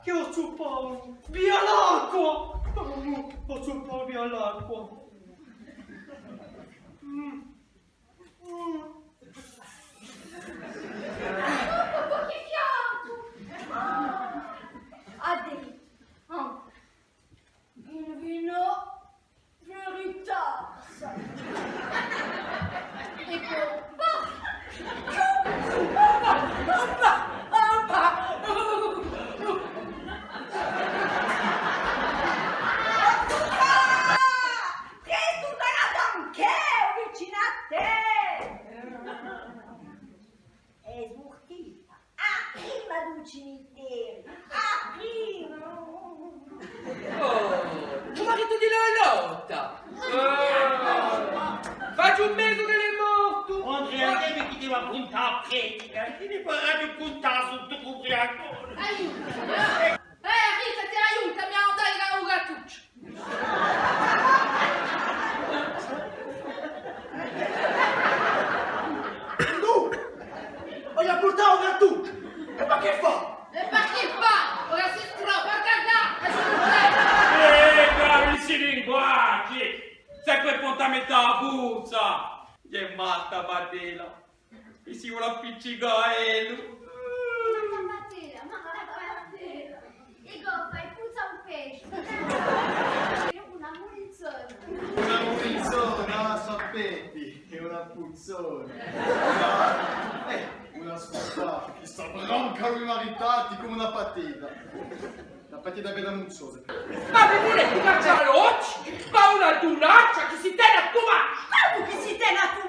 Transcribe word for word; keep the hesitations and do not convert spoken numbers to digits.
Chì ò zuppatu via l'acqua! Oh, ò zuppatu via l'acqua! Mm. Mm. Chì fiatu! Ah! Hà dettu: "Ah, il vino Veritas." È po, paf! Paf! Paf! Cristu t'hà datu ancu vicinu à tè! Hè surtita a prima di u cimiteriu, a prima! Oh, u maritu di Lolotta! Eh, faci un mese ch'ellu hè mortu! Andrea, chì mi deve cuntà a predica, chì mi farà cuntà sottu cupriacolu? Aiò! Eh, Rita, ti aiutu, mi hà da dà u gattucciu! Nò! Aghju da purtà u gattucciu! È ma chì fà? È ma chì fà? Ora si strappa, cacà, è si... Eh, bravi, sti linguaggi! Sempre appuntamenti à a puzza! Hè matta, Patella! È si vole appiccicà à ellu. Ma Patella, ma Patella. È cum'è, puzza u pesciu? Hè una munizione. Una munizione, ah, sapete, hè una puzzona. Eh, una scusa, chì sta branca di maritati cum'è una patella. Una patella bella munzosa. Ma vi vulete caccià l'ochji? Ma una dunaccia chì si tene à Tumascia! Comu chì si tene à Tumascia?